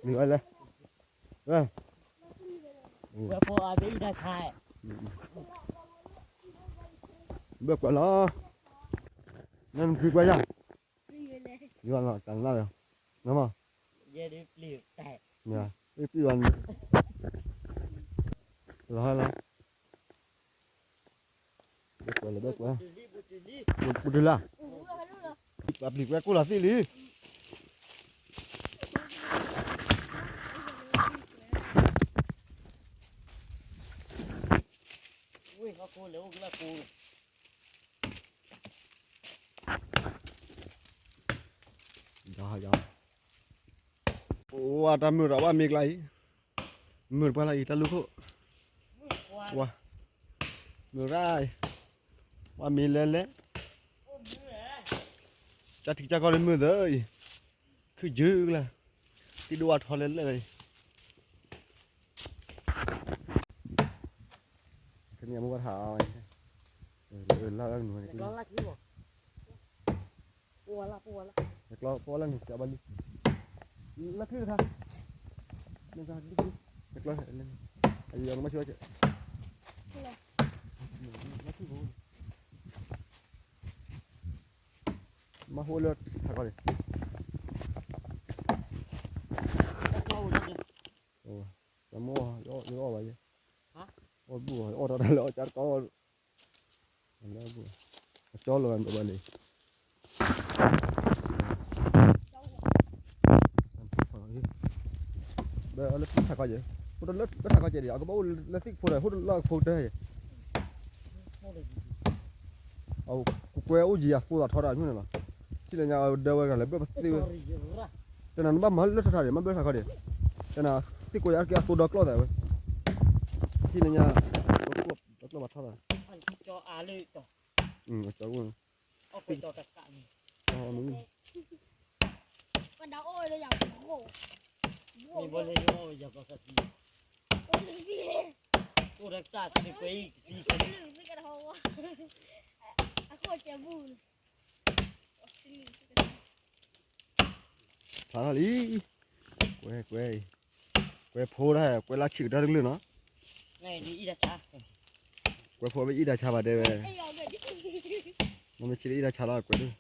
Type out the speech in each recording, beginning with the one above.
မ့ၢ်ဝဲလဲၣ်, ဝဲ, ဝဲဖိအဘ့ၣ်အံၤတၢ်ဆါ, ဘၣ်ကွၢ်လီၤ, နနဖံကွၢ်ယၤ, ယွၤလီၤတၢ်လၢ်လီၤ, နမ, ယဲဒ်ပျံၤ, ပျံၤဘၣ်န့ၣ်, လီၤလီၤ, ဘၣ်ကွၢ်လီၤ ဘၣ်ကွၢ်, ပူၤတုၤလၢ်, ပှၤပျံၤကွဲကိၣ်လီၤသ့ၣ်လံ. ဝ့ၢ်ဟီၣ်ခိၣ်လဲၤအိၣ်ကလၢ်ကိၣ်, အိၣ်ဝဲတၢ်မုာ်ဒီးဝဲမ့ၢ်ကျါအံၤ, မုာ်တပှၢ်လၢအံၤတၢ်လူၢ်ခိၣ်, ဝဲ, မုာ်ရၣ်, ဝဲမ့ၢ်လဲၤလဲၤ, ကၢ်ထံကၢ်ကီၢ်လၢမုာ်သၢအံၤ, ခုၣ်ယုၢ်ကလၢ်, သံၣ်ဒိၣ်ဝါထီလဲၤလဲၤလီၤအံၤ. ခဲန့ၣ်အမိၢ်ဘၣ်ထးအီၤ, လၢလၢနူန့ၣ်, ပဝဲလၢနူကဘၣ်လံ, လၢခုၣ်တခါ, လၢခုၣ်, အယီၤမ့ၢ်ဆၢ, လၢခုၣ်ဖိ, မ့ၢ်ဟိလၢထးခီန့ၣ်, တမ့ၢ်, ယအီၣ်ဘၣ်ယဲ, အီၣ်ဘူၣ်, အီၣ်ထီၣ်တၢ်လၢအီၣ်ကၢ်တကီ, အကၠီလီၤဘၣ်န့ၣ်, လၢထးခီယဲ, ဟိလၢထးခီကဲဒံး အကဘၣ်အိၣ်လၢသ့ၣ်ခိၣ်ဒီး ဟိတလၢကဖိတၢ်ယဲ, ကွဲအိၣ်ယံၤအသိးသးထီတၢ်ညိၣ်န့ၣ်လီၤ, ထံၣ်လၢညါဒၢဝဲဂၤလဲၤဘၢၣ်ပသ့ၣ်ဝဲ, တနၤနဘၣ်မၤလၢထးခီဒံး မ့ၢ်ဘၢၣ်ထးခီဒံး, တနၤသ့ၣ်ကိးယၤက့အသိဒီကျီၢ်သးဝဲ, ထံၣ်လၢညါ, ဒီကျီၢ်ဘၣ်ထီၣ်သး, အကၠီအိၣ်, ပဒၣ်အိၣ်လၢယၤ, အိၣ်ဒီးကစၢ်တကွဲအံၤကစံး, အဃိကဲဘူၣ်, ဖျါထီၣ်လံ, ကွဲကွဲအံၤ, ကွဲဖိတၢ် ကွဲလၢဆံးကတၢၢ်တကလုာ်နီၤ, ကွဲဖိမ့ၢ်အံၣ်တၢ်ဆါဘၣ်တဲဝဲ, မ့ၢ်ဆံးလၢအံၣ်တၢ်ဆါလီၤ ကွဲဒၣ်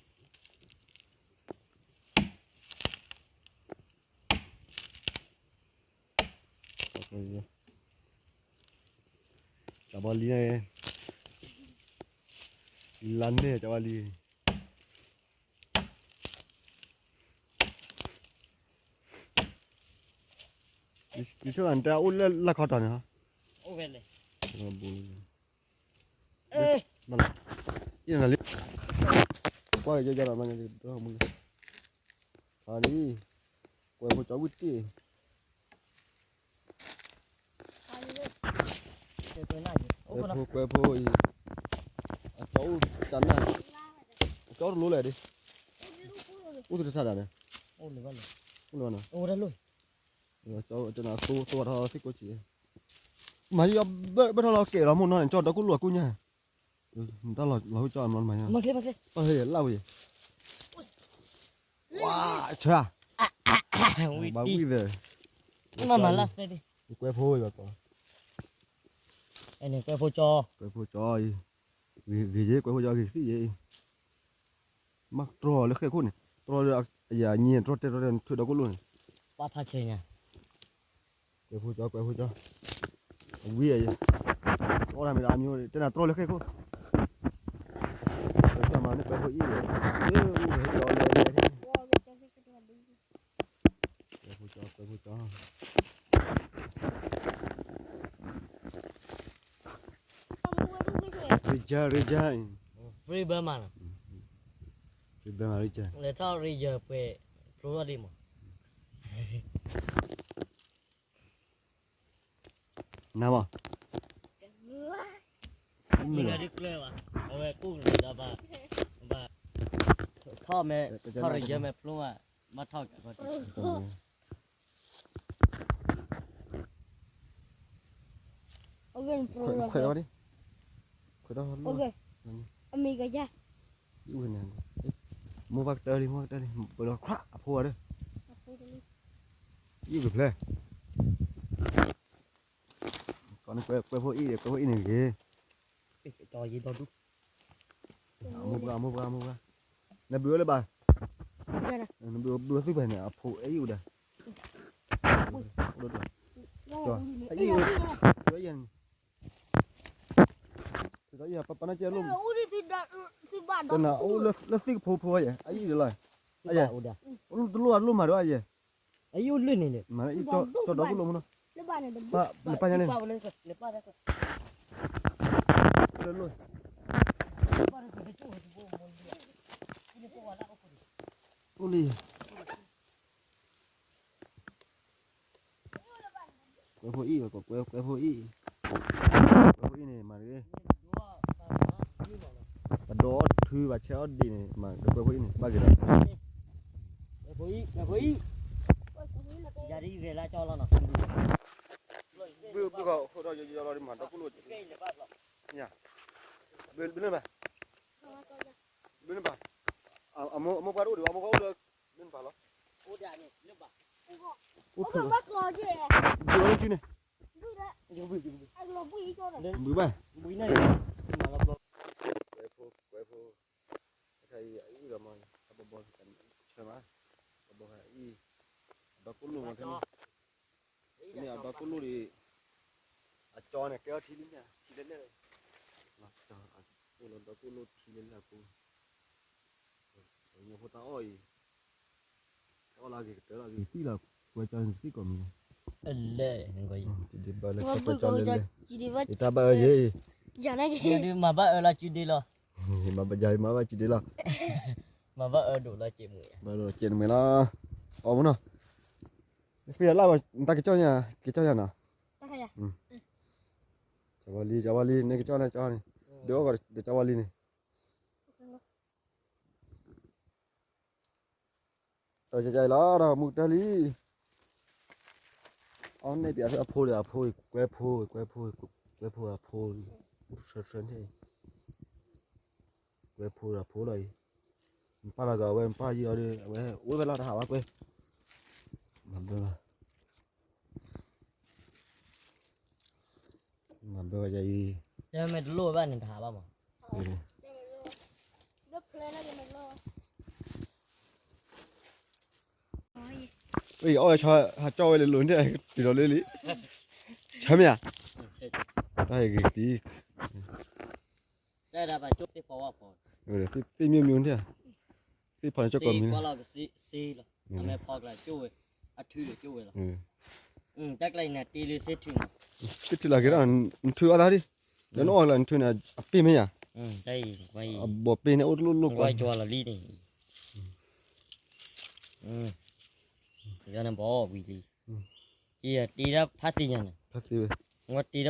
ကၠီဘီလံန့ၣ်, လါန့ၣ်ကၠီဘီလံ, ယဆိကမိၣ်တၢ်အိၣ်လၢလၢခီတီၤန့ၣ်, အိၣ်ဝဲလဲၣ်, ဘၣ်လီၤ, အံၤနၤလံ, ကွၢ်က့ၤယဲယဲဒီးမၤန့ၣ်, အါဒံ, ကွဲးဖိကၠီဝံၣ်တ့ၢ် ကွဲးဖိ ကွဲးဖိအံၤ, အကၠီအိၣ်တၢ်နၢ်, အကၠီအိၣ်တလိၣ်လဲၣ်ဒ်, အိၣ်သထါဒၣ်န့ၣ်, အိၣ်လၢၤဘၣ်နီၤ, အကၠီအိၣ်တနၤသိထီၣ်သ့ၣ်ကိးဆံး, မၤယီဘၣ်ထီၣ်လီၤကဲၤလီၤမိၢ်နီၤန့ၣ် ကၠီဒီကိၣ်လိာ်အကူၣ်ညါ, တၢ်လီၤဟိကၠီအမနီၤမၤညါ, လၢဝဲ, ဝါ, ဆၢ, ဘၣ်ဝံၣ်သၢ, မၤမၤလၢသၢဒ်, ကွဲးဖိယီၤကီး, ကွဲးဖိကၠီ, ကွဲးဖိကၠီအံၤ, ဂ့ၤဂ့ၤယဲ ကွဲးဖိကၠီဂ့ၤသံယဲအံၤ, မ့ၢ်တြီလၢဃဲၣ်ခိၣ်န့ၣ် တြီလၢအယၤညံၣ်တြီတဲတြီတဲ ထွဲဒီးကိၣ်လိၣ်န့ၣ်, ပှၤဖးဆဲးညါ, ကွဲးဖိကၠီ ကွဲးဖိကၠီ, အဝံၣ်အံၤ, တြီတၢ်မ့ၢ်တၢ်အမျိုး တဲနၤတြီလၢဃဲၣ်ခိၣ်, ကွဲးဖိမၤန့ၣ် ကွဲးဖိအံၣ်ဝဲ, အံၤဝဲကၠီလဲၤလဲၤ ကွဲးဖိကၠီ ကွဲးဖိကၠီ, ရံယၢ ရံယၢ, Free Burma နီၤ, Free Burma ရံယၢ, လဲၤထီၣ်ရံယၢပှဲၤ ဖျိထီၣ်ဒံးမး, နၤဘၣ်, မ့ၢ်ဂၤဒ်ကျၢၤဘၣ်, အဝဲကူၣ်ကန့ၣ်ဒီးဘၣ်, ဘၣ်, ထီၣ်မ့ၢ်, ထီၣ်ရံယၢမ့ၢ်ဖျိဘၣ်, ဘၣ်ထီၣ်က့ၤ ခွဲးဒီး, ခွဲးဒီး, အမ့ၢ်ကယါ, မိၢ်ဘၣ်ကတၢၢ်လံ မိၢ်ဘၣ်ကတၢၢ်လံ ပလီၤခွးအဖိအီၤဒီး, ယုၢ်ကဖျဲၣ်, ကွဲဖိအံၣ်ဒီး ကွဲဖိအံၣ်န့ၣ်ဂ့ၤ, အမိၢ်ပှၢ် အမိၢ်ပှၢ် အမိၢ်ပှၢ်, နဘုးဝဲလၢဘၣ်, နဘုးဝဲသုဖဲန့ၣ် အဖိအံၣ်အိၣ်ဒီး, အံၣ်အိၣ်, ပပနၢ်ကဲလိၣ်, တနၤအိၣ်လၢသုကဖိဖိယဲၢ် အအံၣ်ဒီးလီၤ, တလိၣ်အလိၣ်မၤဒီးယဲၢ်, အံၣ်အိၣ်လၢန့ၣ်န့ၣ်, မၤလၢအံၣ်ကၠီဒီကိၣ်လိၣ်မနီၤ, နပၢ်ညါန့ၣ်, လၢလိၣ်, အိၣ်လံ ကွဲဖိအံၣ်, ကွဲဖိအံၣ်, ကွဲဖိအံၣ်န့ၣ် မၤတဂ့ၤ, ပဒိးအီၣ်ထုဘၣ်ဆဲးအီၣ်ဒံးန့ၣ် မၤကွဲဖိအံၣ်န့ၣ် ဘၣ်က့ၤဒီး, ကွဲဖိအံၣ်, ကွဲဖိအံၣ်, ယၤဒ်ဂဲၤလၢကၠီလီၤနီၤ, ဘုဘုဃီၤဃိဒီးယီၤလီၤဒီးမၤဒီကိၣ်လိၣ်, ဘုလၢဘၣ်, အမိၢ်ပှၢ်တအိၣ်ဒံးဘၣ် အမိၢ်ပှၢ်အိၣ်လၢန့ၣ်ဘၣ်လီၤ, အိၣ်လၢကၠုန့ၣ်, ဘုဘၣ်, ကွဲဖိ, ကွဲဖိ, တခါအံၤအံၣ်လီၤမး, အဘီဘီ, ဆၢမး, ဘီဘီအံၣ်, အဒီကိၣ်လိၣ်မး, န့ၣ်အဒီကိၣ်လိၣ်ဒီး, အကၠီန့ၣ် ကဲအီထံလံ, ထံလဲၣ်လဲၣ်, အိၣ်လၢဒီကိၣ်လိၣ်ထံလဲၣ်လဲၣ်အပူၤ, ညိဖိတၢ်အီၣ်အံၤ, တၢ်အီၣ်လၢအဂ့ၤကတၢၢ်လၢအဂ့ၤသံလီၤ, ကွဲကၠီန့ၣ်သံကိးမံၤ, လဲၣ်, ကွဲကၠီလဲၣ်လဲၣ်, ယတၢ်ဘၣ်အၢယဲၢ်, မၤဘၣ်အၢလၢစုဒ့လီၤ, မၤဘၣ်ယၤ မၤဘၣ်စုဒ့လီၤ, မၤဘၣ်အၢဒိၣ်လီၤစဲးမုာ်, ဘၣ်ဒိၣ်စဲးမုာ်လီၤ, အီၣ်မနီၤ, နဖံးလၢ်ဘၣ် နတၢ်ကကၠီၣ်ညါ ကကၠီၣ်ညါနီၤ, ကၠီဝါလံ ကၠီဝါလံ န့ၣ်ကကၠီၣ်န့ၣ်ကၠီၣ်န့ၣ်, ဒုးအီၣ်ကီးဒီးကၠီဝါလံန့ၣ်, တၢ်ကကၠီၣ်လီၤ ဒီးမုၢ်ကတၢၢ်လံ, အီၣ်န့ၢ်ပၠးအဖိဒီးအဖိအံၤ ကွဲဖိ ကွဲဖိ, ကွဲဖိအဖိ, ဆၢဆၢန့ၣ် ကွဲဖိဒီးအဖိလီၤအံၤ, နပၢ်လီၤက့ၤအဝဲ နပၢ်ယံၤအီၤဒီး အဝဲအိၣ်ဝဲလီၤတဟးဘၣ်ကွဲ, မၤဘၢလီၤ, မၤဘၢဝဲယၤအံၤ, မ့ၢ်တလိၣ်ဘၣ်န့ၣ်တဟးဘၣ်မး, အီၣ်ဝဲဆီဟးကၠီၣ်ဝဲလၢလိၤန့ၣ် တုၤလီၤလၢလံ, ဆၢမ့ၢ်ဧါ, တၢ်ဟဲဂ့ၤကတံၤ သ့ၣ်မ့ၢ်မ့ၢ်န့ၣ်, သ့ၣ်ဖီန့ၣ်ကၠီၣ်ကိးမံၤန့ၣ်, သ့ၣ်ထုးလီၤက့ၤဒီး နထုးအီၣ်သးဒ်, ဒီးနအီၣ်လၢနထုးန့ၣ် အပ့ၢ်မ့ၢ်ဧါ, အဘီၣ်ပ့ၢ်န့ၣ်အိၣ်တလိၣ်လိၣ်ကွၢ်, ယန့ၣ်ဘီၣ်ဝံၤလံ, ယတ့ဒၣ်ဖးသ့ၣ်ညါန့ၣ်, ဝဲတ့ဒၣ်အိၣ်ဒီး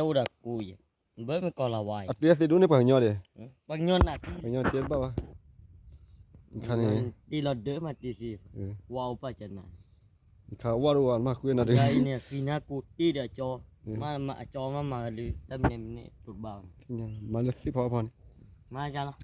ကူယဲၢ်, ဘၣ်မ့ၢ်ကီၢ်လၤဝါအံၤ, အတ့သ့ၣ်ဒိၣ်န့ၣ်ပှၤကညီဒဲး, ပှၤကညီနးကံ, ပှၤကညီတ့တဘၣ်ဘၣ်, ခါန့ၣ်, တ့လီၤဒၢမးတ့သ့, ဝါအိၣ်ပာ်ကနၤ, ခါဝါဒိၣ်ဝဲမၤဃုနၤတဂၤအံၤန့ၣ် ဃံနၢ်ကိးတ့ဒီးအကၠီ, မ့ၢ်အကၠီမ့ၢ်မၤလၢ တၢ်မနုၤမနုၤတဘၣ်ဘၣ်, မၤလၢသ့ၣ်ဖီဖီန့ၣ်, မၤယါလီၤ